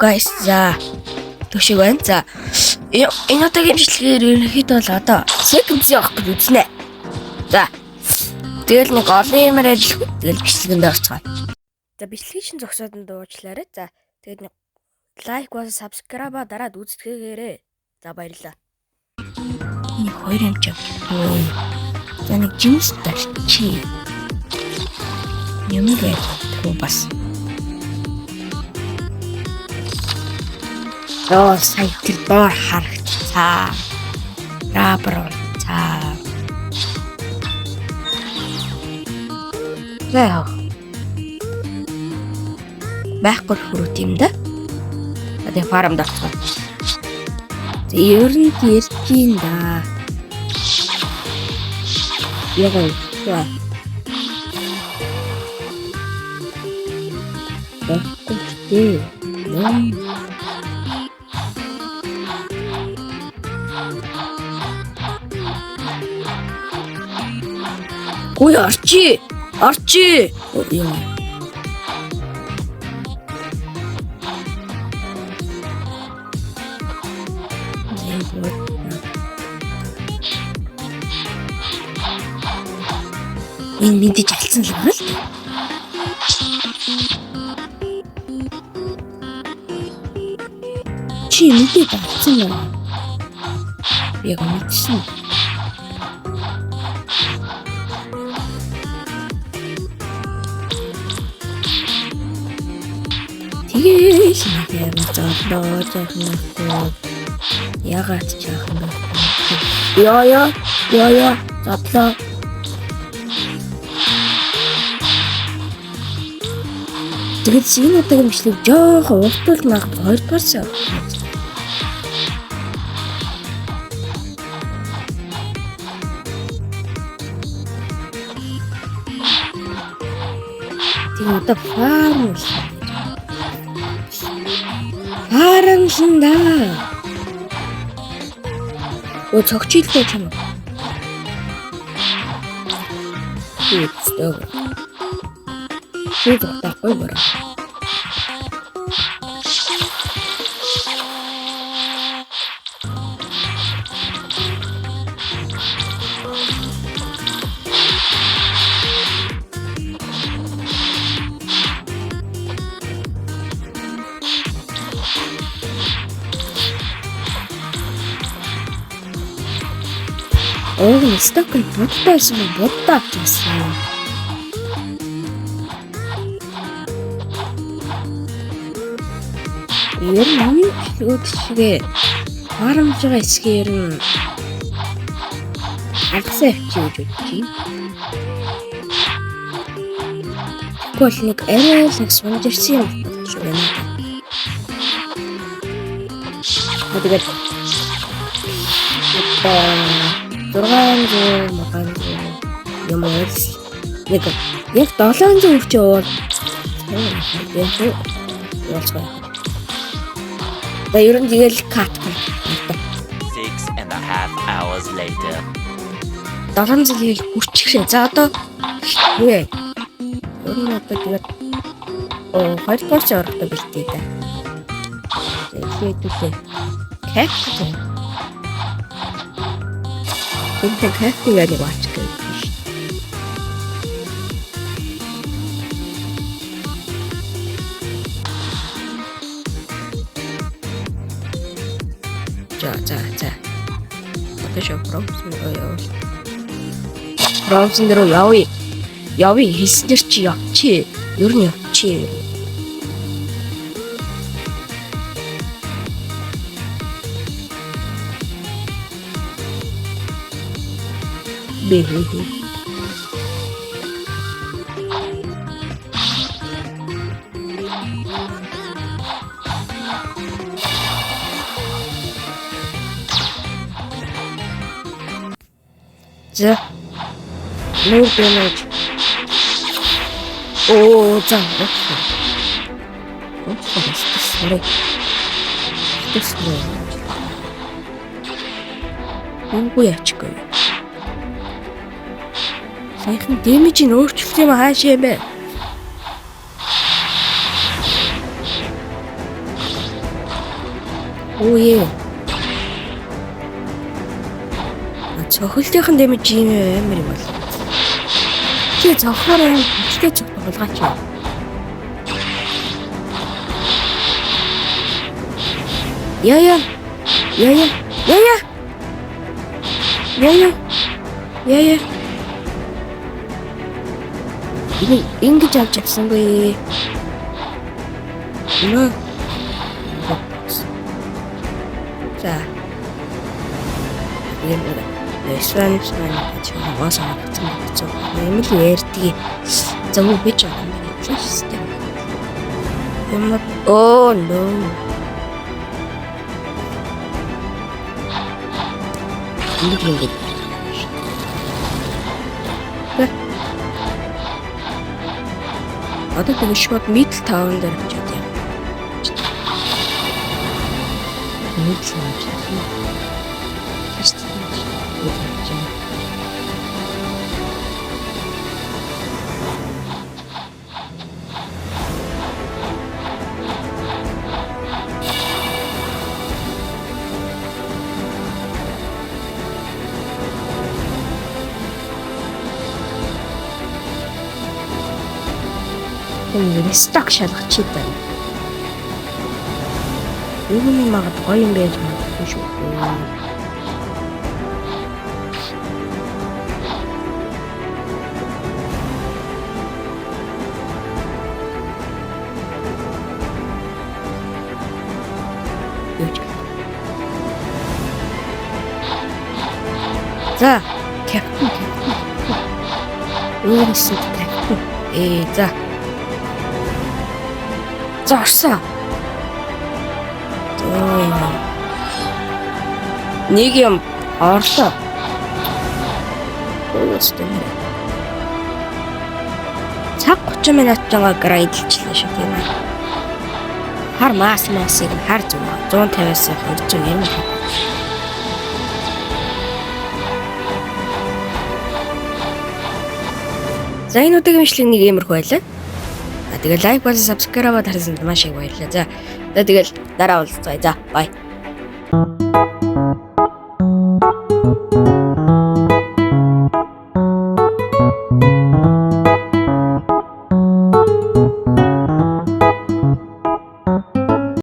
Guys, за төшөг байна. За энэ удаагийн бичлэгээр ерөнхийдөө бол одоо second явах гэж үзнэ. За тэгэл нэг олон юмар ажиллах. Тэгэл бичлэгэндээ орцгоо. За бичлэгийг чинь зогсоод нь дуучлаарай. За тэгээд нэг лайк болон subscribe дараад үзтгэгээрэй. За баярлалаа. Нэг хоёр юм ч авчихгүй. За нэг жимс дарчи. Юм гэж тхүү бас. Йоо, сая тэр доор харагдцаа. Рабер болцаа. За яах. Байхгүй fruit юм да. За тэгээ farm д орцгоо. За ер нь ярьчихин да. Яг уу. Байхгүй дээ. Нөө. Гүй орчи. Орчи. Юм. Энэ мэдээж алдсан л байна л да. Чи мэдээд алдсан юм. Яг мэдсэн. Тэгээл нэг юм зовлоо зовлоо. Ягаад ч яах юм бэ? Йоо ёо ёо ёо зовлоо. Тэгээд энэ удаагийн бичлэг жоохон уртул маг хоёрдугаар сар. Тэгээ одоо farm л. Farm лан да. Өө цогчилтэй ч юм уу. Үстэй. Чи зогтоохгүй бороо. Ууг нь сток нь будтай байсан ба будтай авч байсан. Ер нь энэ бичлэгүүд шигээ farm ж байгаа хэсгээ ер нь алгасаа авчий гэж бодож байна. Тэгэхгүй бол нэг арай л нэг сунжирсан юм болж байна. Тэгээд одоо 600 600 юм уу нэг яг 700 өвч явуул яг уулзгаа. За ер нь тэгэл cut. 6.5 hours later. 700 гээл хүрчихшээ. За одоо юу вэ? Ер нь одоо тэгээд хоёрдугаар ч орохдоо бэлтээ да. Тэгээд хэдүүлээ. Кэф. Энтэй кэф яг ваач гэж. За за за. Одоо шо Frozen руу явуул. Frozen руу явъя. Явъя хэлсэн дэр чи явчих. Ер нь явчих. Би хи хи. За. Нүүр дэмэж. Оо за. Уучлаа. Sorry. Sorry. Үгүй яачихгүй. Саяхан дэмэж нь өөрчлөлт юм хаашаа юм бэ? Үе. Цохилтын дэмэж юм амар юм бол. Чи цохоор амар хүчтэй цох тулгаач. Яа яа. Яа яа. Яа яа. Яа яа. Яа яа. Би ингэж авч явсангүй. Нөө. За. Юм Эсвэн эсвэн гэж хаваас авсан гэсэн. Юм л ярьдгийг. За би ч юм ярьлаа шүү дээ. Юм оо no. Ингэж ингэж. Одоо тэгвэл шууд middle town дээр очиод яа. Middle town. First middle. Энэ restock шалгачих байна. Энэ магад гоё юм байж магадгүй шүү. За, капитан капитан. Өөрөөсөө капитан. За. За орсон. Нэг юм орлоо. Өөрөөсөө нэр. Цаг 30 минут жоо grind лчлээ шүү тийм ээ. Хар мас масыг нь хар 100 150-аас 290. За, энэ удаагийн бичлэг нэг иймэрхүү байлаа. А тэгээ like болон subscribe дарсанд маш их баярлалаа. За, за тэгэл дараа уулзъя. За, bye.